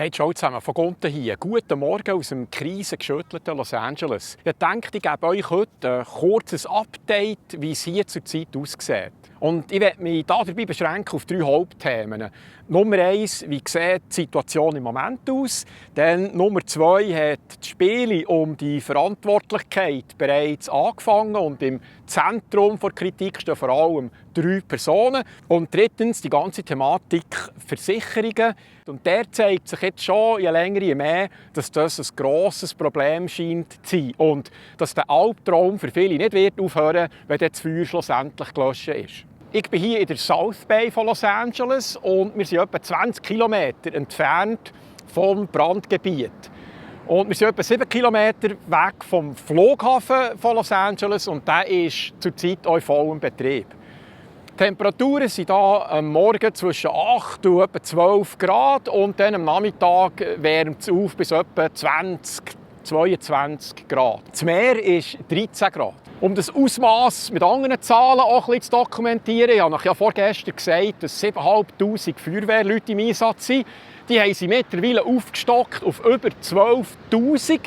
Hey, ciao zusammen, von Gunten hier. Guten Morgen aus dem krisengeschüttelten Los Angeles. Ich dachte, ich gebe euch heute ein kurzes Update, wie es hier zurzeit aussieht. Und ich werde mich dabei beschränken auf 3 Hauptthemen. Nummer 1, wie sieht die Situation im Moment aus? Dann Nummer 2, hat das Spiel um die Verantwortlichkeit bereits angefangen und im Zentrum der Kritik stehen vor allem 3 Personen. Und drittens die ganze Thematik Versicherungen. Und der zeigt sich jetzt schon je länger je mehr, dass das ein grosses Problem scheint zu sein. Und dass der Albtraum für viele nicht wird aufhören, wenn das Feuer schlussendlich gelöscht ist. Ich bin hier in der South Bay von Los Angeles und wir sind etwa 20 Kilometer entfernt vom Brandgebiet. Und wir sind etwa 7 Kilometer weg vom Flughafen von Los Angeles und der ist zurzeit auch voll im Betrieb. Die Temperaturen sind hier am Morgen zwischen 8 und etwa 12 Grad und dann am Nachmittag wärmt es auf bis etwa 20, 22 Grad. Das Meer ist 13 Grad. Um das Ausmaß mit anderen Zahlen auch ein bisschen zu dokumentieren, ich habe euch ja vorgestern gesagt, dass 7'500 Feuerwehrleute im Einsatz sind. Die haben sie mittlerweile aufgestockt auf über 12'000.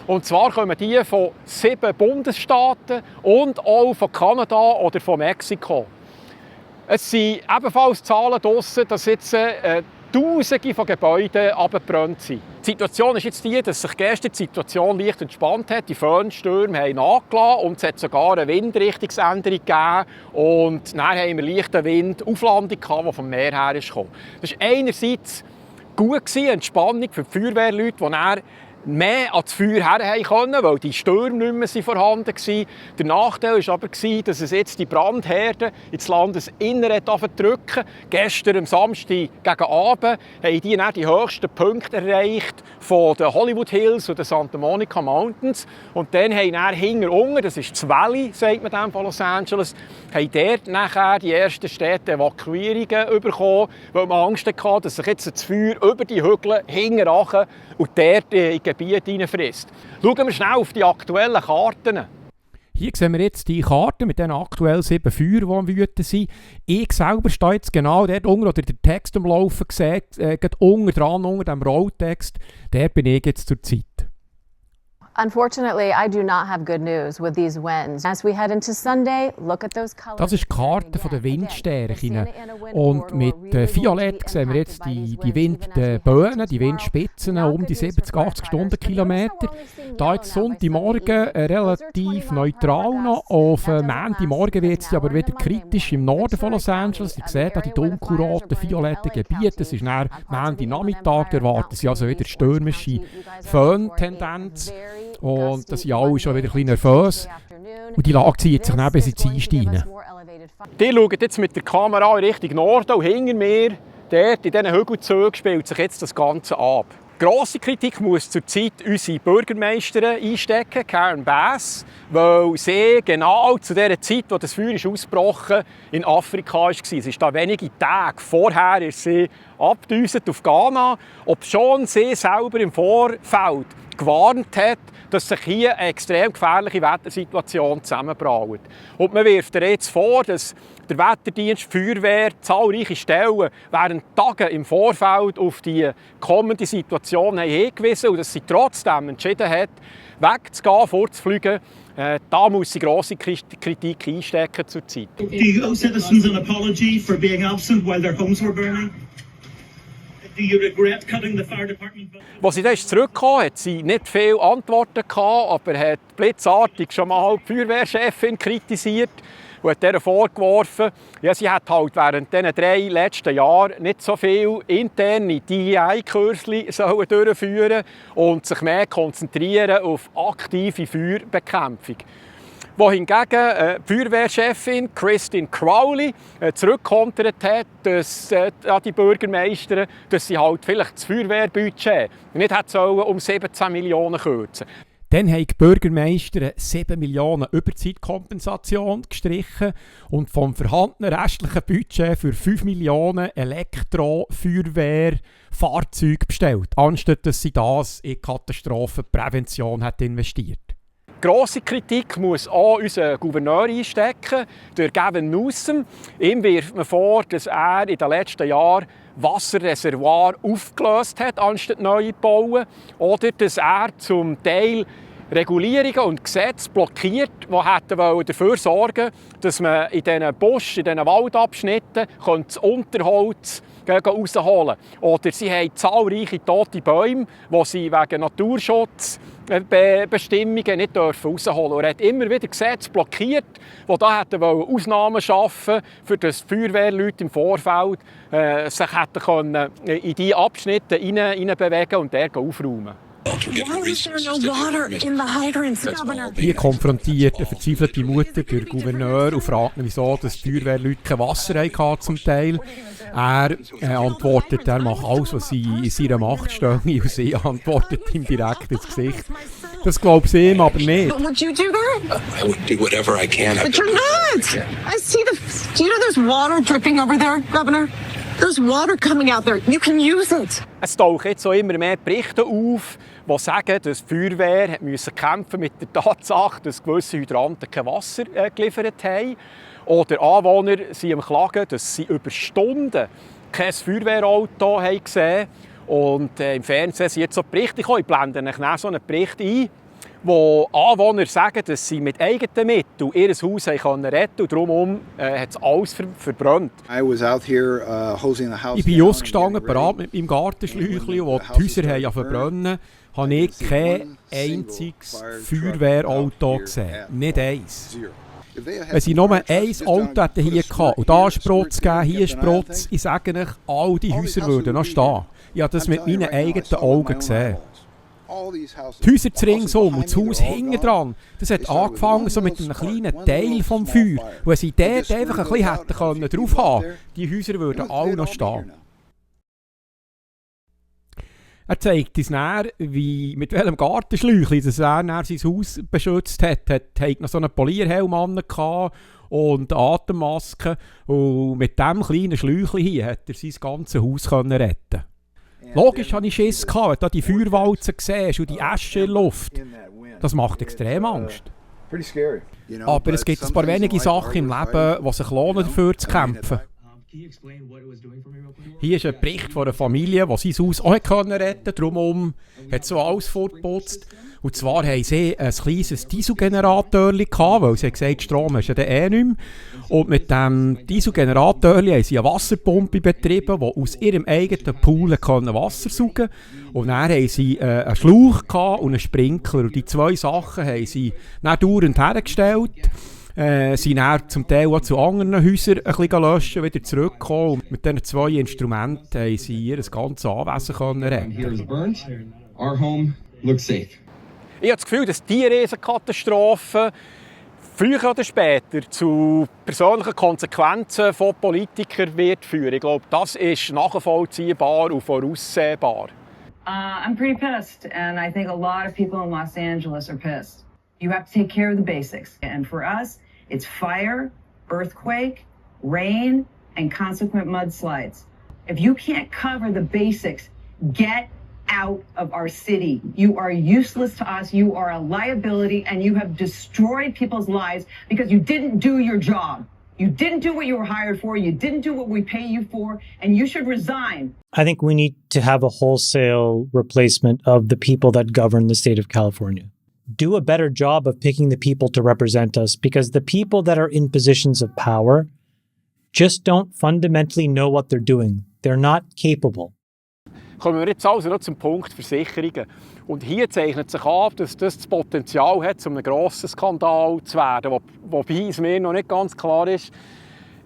Und zwar kommen die von 7 Bundesstaaten und auch von Kanada oder von Mexiko. Es sind ebenfalls Zahlen draussen, dass jetzt Tausende von Gebäuden abgebrannt sind. Die Situation ist jetzt die, dass sich gestern die Situation leicht entspannt hat. Die Föhnstürme haben nachgelassen und es hat sogar eine Windrichtungsänderung gegeben. Und dann haben wir leichten Wind, Auflandung gehabt, die vom Meer her kam. Das war einerseits gut, Entspannung für die Feuerwehrleute, die dann mehr ans Feuer her konnten, weil die Stürme nicht mehr vorhanden waren. Der Nachteil war aber, dass es jetzt die Brandherde ins Landesinnere drücken. Gestern am Samstag gegen Abend haben die dann die höchsten Punkte erreicht von den Hollywood Hills und den Santa Monica Mountains. Und dann haben wir hinten unten, das ist das Valley, sagt man dem von Los Angeles, haben dort nachher die ersten Städte Evakuierungen bekommen, weil man Angst hatte, dass sich jetzt das Feuer über die Hügel hinten rachen und dort in Gebiet hineinfrisst. Schauen wir schnell auf die aktuellen Karten. Hier sehen wir jetzt die Karte mit den aktuell 7 Feuern, die am Wüten sind. Ich selber stehe jetzt genau dort unten, oder der Text am Laufen sieht, unten dran, unter dem Rolltext. Der bin ich jetzt zur Zeit. Unfortunately, I do not have good news with these winds. As we head into Sunday, look at those colors. Das ist die Karte der Windstärken. Und mit Violett sehen wir jetzt die Windböen, die Windspitzen um die 70-80 Stundenkilometer. Da jetzt Sonntagmorgen relativ neutral noch. Auf Montagmorgen wird es aber wieder kritisch im Norden von Los Angeles. Ihr seht da die dunkelroten, violetten Gebiete. Es ist dann Montagnachmittag, erwarten Sie also wieder stürmische Föhntendenz. Und da sind alle schon wieder ein bisschen nervös. Und die Lage zieht sich dann bis ins Einstein. Die schauen jetzt mit der Kamera in Richtung Norden und hinter mir, dort in diesen Hügelzügen, spielt sich jetzt das Ganze ab. Grosse Kritik muss zurzeit unsere Bürgermeisterin einstecken, Karen Bass, weil sie genau zu der Zeit, wo das Feuer ausgebrochen ist, in Afrika war. Es ist da wenige Tage vorher ist sie abgedüst auf Ghana, obschon sie selber im Vorfeld gewarnt hat, dass sich hier eine extrem gefährliche Wettersituation zusammenbraut. Und man wirft ihr jetzt vor, dass der Wetterdienst, die Feuerwehr, zahlreiche Stellen während Tagen im Vorfeld auf die kommende Situation hingewiesen haben und dass sie trotzdem entschieden hat, wegzugehen, vorzufliegen. Da muss sie grosse Kritik einstecken zurzeit. Do you owe citizens an apology for being absent while their homes were burning? Do you regret cutting the fire department? Als sie dann zurückkam, hat sie nicht viele Antworten gehabt, aber hat blitzartig schon mal die Feuerwehrchefin kritisiert und hat ihr vorgeworfen, ja, sie hat halt während diesen 3 letzten Jahren nicht so viel interne DEI-Kursli durchführen und sich mehr konzentrieren auf aktive Feuerbekämpfung. Wohingegen die Feuerwehrchefin Christine Crowley zurückkontert hat, dass die Bürgermeisterin, dass sie halt vielleicht das Feuerwehrbudget nicht um 17 Millionen kürzen. Dann haben die Bürgermeister 7 Millionen Überzeitkompensation gestrichen und vom vorhandenen restlichen Budget für 5 Millionen Elektro-Feuerwehrfahrzeuge bestellt, anstatt dass sie das in Katastrophenprävention hat investiert. Grosse Kritik muss auch unser Gouverneur einstecken, der Gavin Newsom. Ihm wirft man vor, dass er in den letzten Jahren Wasserreservoir aufgelöst hat, anstatt neu zu bauen. Oder dass er zum Teil Regulierungen und Gesetze blockiert, die dafür sorgen wollten, dass man in diesen Busch, in diesen Waldabschnitten das Unterholz rausholen kann. Oder sie haben zahlreiche tote Bäume, die sie wegen Naturschutzbestimmungen nicht rausholen dürfen. Er hat immer wieder Gesetze blockiert, die da Ausnahmen schaffen wollten, für das die Feuerwehrleute im Vorfeld sich hätten in diese Abschnitte hineinbewegen und dort aufräumen. Hier konfrontiert eine verzweifelte Mutter den Gouverneur und fragt ihn, wieso die Feuerwehrleute kein Wasser hatten zum Teil. Er antwortet, er macht alles, was in seiner Macht steht, und sie antwortet ihm direkt ins Gesicht. Das glaubt sie ihm aber nicht. But would you do that? I would do whatever I can. But you're not! I see do you know there's water dripping over there, Governor? There's water coming out there. You can use it. Es tauchen jetzt auch immer mehr Berichte auf, die sagen, dass die Feuerwehr kämpfen mit der Tatsache, dass gewisse Hydranten kein Wasser geliefert haben. Oder Anwohner sind am Klagen, dass sie über Stunden kein Feuerwehrauto haben gesehen. Und im Fernsehen sind jetzt so Berichte gekommen. Ich blende euch so einen Bericht ein, wo Anwohner sagen, dass sie mit eigenen Mitteln ihr Haus retten konnten und darum hat es alles verbrannt. Ich bin ausgestanden, bereit mit meinem Gartenschläuchchen, wo die Häuser verbrennen, habe ich kein einziges Feuerwehrauto gesehen. Nicht eins. Wenn sie nur ein Auto hätten hier gehabt und da Sprotz gegeben, hier Sprotz, ich sage euch, all die Häuser würden noch stehen. Ich habe das mit meinen eigenen Augen gesehen. Die Häuser ringsum und das Haus hinten dran, das hat angefangen so mit einem kleinen Teil vom Feuer. Und wenn sie dort einfach ein bisschen hätten drauf haben können, die Häuser würden alle noch stehen. Er zeigt uns näher, mit welchem Gartenschläuchchen er sein Haus beschützt hat. Er hatte noch so einen Polierhelm an und eine Atemmaske. Und mit diesem kleinen Schläuchchen hier hat er sein ganzes Haus retten. Logisch hatte ich Schiss, wenn du die Feuerwalzen siehst und die Asche in der Luft. Das macht extrem Angst. Aber es gibt ein paar wenige Sachen im Leben, die sich lohnen, dafür zu kämpfen. Hier ist ein Bericht von einer Familie, die sein Haus auch retten konnte. Darum hat so alles fortgeputzt. Und zwar haben sie ein kleines Dieselgenerator gehabt, weil sie gesagt haben, Strom ist ja nicht mehr. Und mit diesem Dieselgenerator haben sie eine Wasserpumpe betrieben, die aus ihrem eigenen Pool Wasser saugen konnte. Und dann haben sie einen Schlauch und einen Sprinkler. Und die zwei Sachen haben sie dann dauernd hergestellt. Sie dann zum Teil auch zu anderen Häusern ein bisschen löschen, wieder zurückkommen. Und mit diesen zwei Instrumenten haben sie ihr ganzes Anwesen retten. Ich habe das Gefühl, dass diese Riesenkatastrophe früher oder später zu persönlichen Konsequenzen von Politikern wird führen. Ich glaube, das ist nachvollziehbar und voraussehbar. I'm pretty pissed, and I think a lot of people in Los Angeles are pissed. You have to take care of the basics. And for us, it's fire, earthquake, rain, and consequent mudslides. If you can't cover the basics, get out of our city. You are useless to us. You are a liability, and you have destroyed people's lives because you didn't do your job. You didn't do what you were hired for. You didn't do what we pay you for, and you should resign. I think we need to have a wholesale replacement of the people that govern the state of California. Do a better job of picking the people to represent us, because the people that are in positions of power just don't fundamentally know what they're doing. They're not capable. Kommen wir jetzt also noch zum Punkt Versicherungen. Und hier zeichnet sich ab, dass das Potenzial hat, zu einem grossen Skandal zu werden. Wobei es mir noch nicht ganz klar ist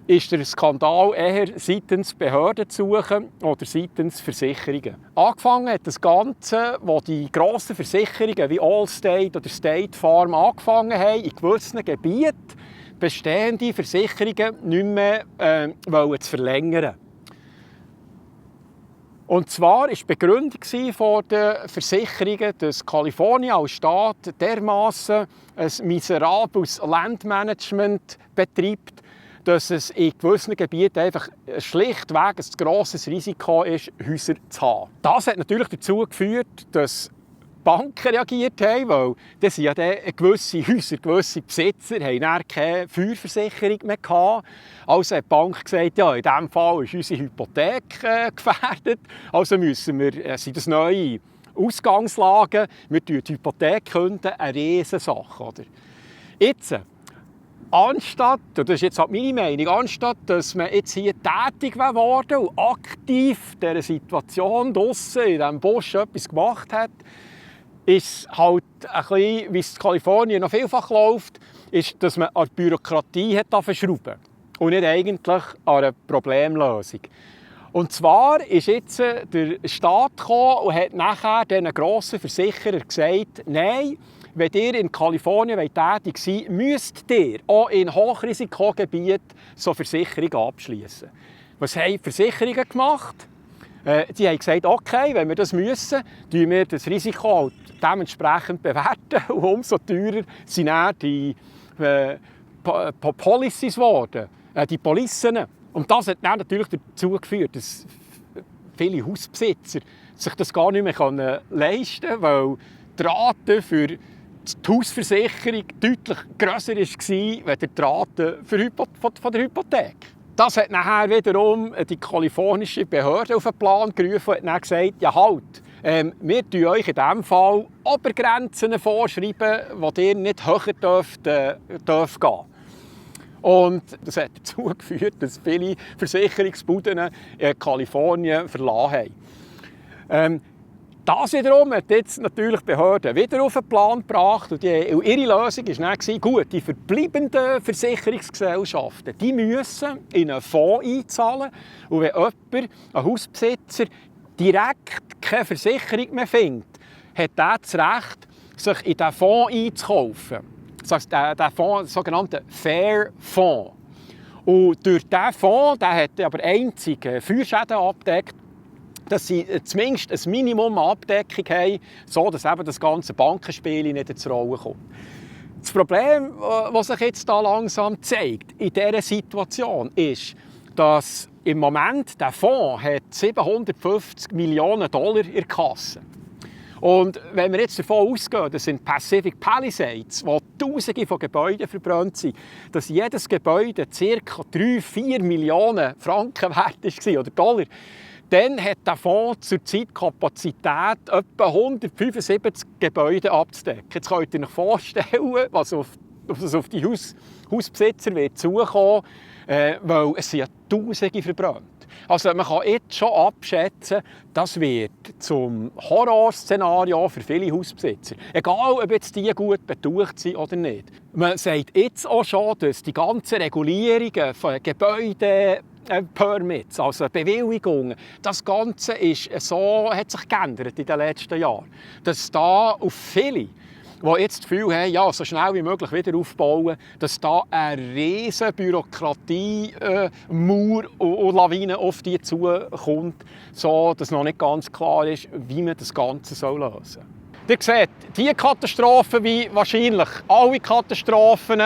der Skandal eher seitens Behörden zu suchen oder seitens Versicherungen. Angefangen hat das Ganze, wo die grossen Versicherungen wie Allstate oder State Farm angefangen haben, in gewissen Gebieten bestehende Versicherungen nicht mehr zu verlängern. Und zwar war die Begründung von den Versicherungen, dass Kalifornien als Staat dermassen ein miserables Landmanagement betreibt, dass es in gewissen Gebieten einfach schlichtweg ein grosses Risiko ist, Häuser zu haben. Das hat natürlich dazu geführt, dass Banken reagiert haben, weil das sind ja gewisse Häuser, gewisse Besitzer haben dann keine Feuerversicherung mehr gehabt. Also hat die Bank gesagt, ja, in diesem Fall ist unsere Hypothek gefährdet, also müssen wir, sind das neue Ausgangslagen, wir künden die Hypothek, eine Riesensache. Oder? Jetzt, anstatt, und das ist jetzt halt meine Meinung, anstatt dass man jetzt hier tätig geworden und aktiv in dieser Situation draussen in diesem Busch etwas gemacht hat, ist halt ein bisschen, wie es in Kalifornien noch vielfach läuft, ist, dass man an der Bürokratie hat verschrauben und nicht eigentlich an einer Problemlösung. Und zwar ist jetzt der Staat gekommen und hat nachher diesen grossen Versicherern gesagt, nein, wenn ihr in Kalifornien tätig seid, müsst ihr auch in Hochrisikogebieten so Versicherungen abschließen. Was haben die Versicherungen gemacht? Sie haben gesagt, okay, wenn wir das müssen, tun wir das Risiko halt dementsprechend bewerten und umso teurer sind dann die Policies geworden, die Policen. Und das hat dann natürlich dazu geführt, dass viele Hausbesitzer sich das gar nicht mehr leisten können, weil die Rate für die Hausversicherung deutlich grösser war als die Rate von der Hypothek. Das hat nachher wiederum die kalifornische Behörde auf den Plan gerufen und hat dann gesagt, ja halt, wir tun euch in diesem Fall Obergrenzen vorschreiben, die ihr nicht höher dürft gehen. Und das hat dazu geführt, dass viele Versicherungsbuden in Kalifornien verlassen haben. Das wiederum hat jetzt natürlich die Behörden wieder auf den Plan gebracht. Und ihre Lösung war dann, gut, die verbleibenden Versicherungsgesellschaften, die müssen in einen Fonds einzahlen. Und wenn jemand, ein Hausbesitzer, direkt keine Versicherung mehr findet, hat er das Recht, sich in diesen Fonds einzukaufen. Das heisst, der Fonds, der sogenannte Fair Fonds. Und durch diesen Fonds, der hat aber einzig Feuerschäden abgedeckt, dass sie zumindest ein Minimum an Abdeckung haben, so dass eben das ganze Bankenspiel nicht ins Rollen kommt. Das Problem, das sich jetzt da langsam zeigt in dieser Situation, ist, dass im Moment der Fonds hat $750 Millionen in der Kasse. Und wenn wir jetzt davon ausgehen, das sind Pacific Palisades, wo Tausende von Gebäuden verbrannt sind, dass jedes Gebäude ca. 3-4 Millionen Franken wert war oder Dollar, dann hat der Fonds zurzeit Kapazität, etwa 175 Gebäude abzudecken. Jetzt könnt ihr euch vorstellen, was auf die Hausbesitzer wird zukommen, weil es sind ja Tausende verbrannt. Also man kann jetzt schon abschätzen, das wird zum Horrorszenario für viele Hausbesitzer. Egal, ob jetzt die gut betucht sind oder nicht. Man sagt jetzt auch schon, dass die ganzen Regulierungen von Gebäuden, Permits, also Bewilligungen, das Ganze ist hat sich geändert in den letzten Jahren. Dass da auf viele, die jetzt das Gefühl haben, ja, so schnell wie möglich wieder aufbauen, dass da eine riesige Bürokratie, Mauer und Lawine auf die zukommt, so dass noch nicht ganz klar ist, wie man das Ganze lösen soll. Ihr seht, diese Katastrophen, wie wahrscheinlich alle Katastrophen,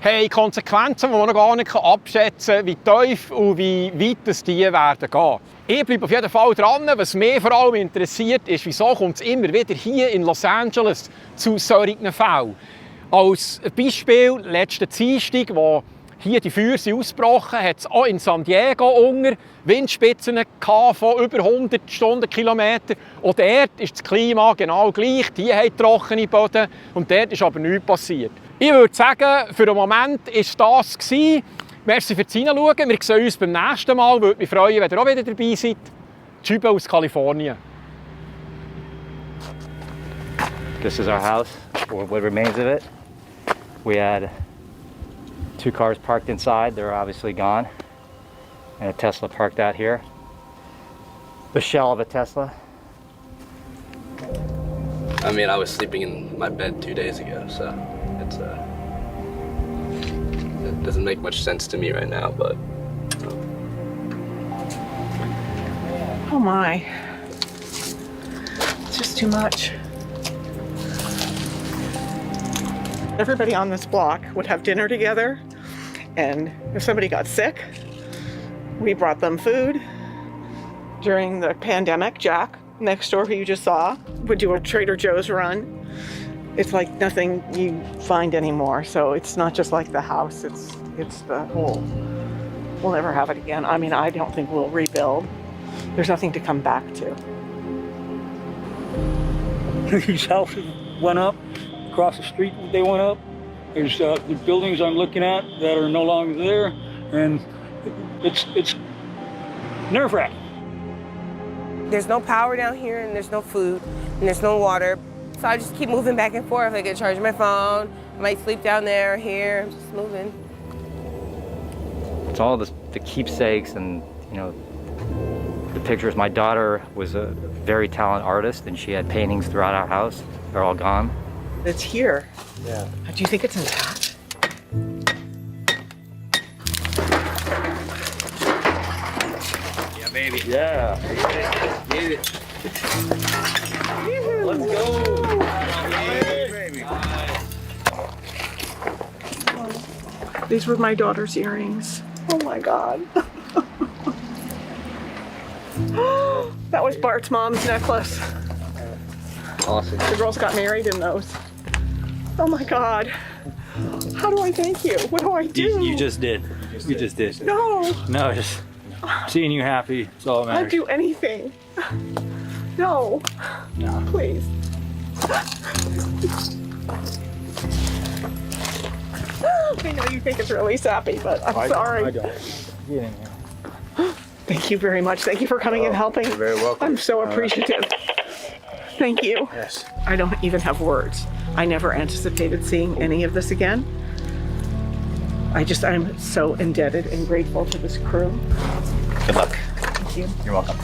haben Konsequenzen, die man noch gar nicht abschätzen kann, wie tief und wie weit die werden gehen. Ich bleibe auf jeden Fall dran. Was mich vor allem interessiert, ist, wieso kommt es immer wieder hier in Los Angeles zu solchen Fällen. Als Beispiel, letzten Dienstag, wo hier die Feuer ausgebrochen, hat es auch in San Diego unter Windspitzen von über 100 Stundenkilometern. Und dort ist das Klima genau gleich. Die haben trockene Böden und dort ist aber nichts passiert. Ich würde sagen, für den Moment war das gewesen. Merci fürs Hineinschauen. Wir sehen uns beim nächsten Mal. Ich würde mich freuen, wenn ihr auch wieder dabei seid. Tschüss aus Kalifornien. This is our house, or what remains of it. We had 2 cars parked inside. They're obviously gone. And a Tesla parked out here. The shell of a Tesla. I mean, I was sleeping in my bed 2 days ago, so it doesn't make much sense to me right now, but. Oh my. It's just too much. Everybody on this block would have dinner together, and if somebody got sick, we brought them food. During the pandemic, Jack, next door who you just saw, would do a Trader Joe's run. It's like nothing you find anymore. So it's not just like the house, it's the whole, we'll never have it again. I mean, I don't think we'll rebuild. There's nothing to come back to. These houses went up, across the street they went up. There's the buildings I'm looking at that are no longer there, and it's nerve-wracking. There's no power down here, and there's no food, and there's no water. So I just keep moving back and forth. I get charged my phone. I might sleep down there or here. I'm just moving. It's all the keepsakes and, you know, the pictures. My daughter was a very talented artist, and she had paintings throughout our house. They're all gone. It's here. Yeah. Do you think it's intact? Yeah, baby. Yeah. Get it. Let's go. These were my daughter's earrings. Oh my God. That was Bart's mom's necklace. Awesome. The girls got married in those. Oh my God. How do I thank you? What do I do? You just did. You just did. No. No, just seeing you happy. That's all that I'd matters. do anything. No. No. Please. I know you think it's really sappy, but I'm sorry. I don't. Get in here. Thank you very much. Thank you for coming and helping. You're very welcome. I'm so appreciative. Thank you. Yes. I don't even have words. I never anticipated seeing any of this again. I'm so indebted and grateful to this crew. Good luck. Thank you. You're welcome.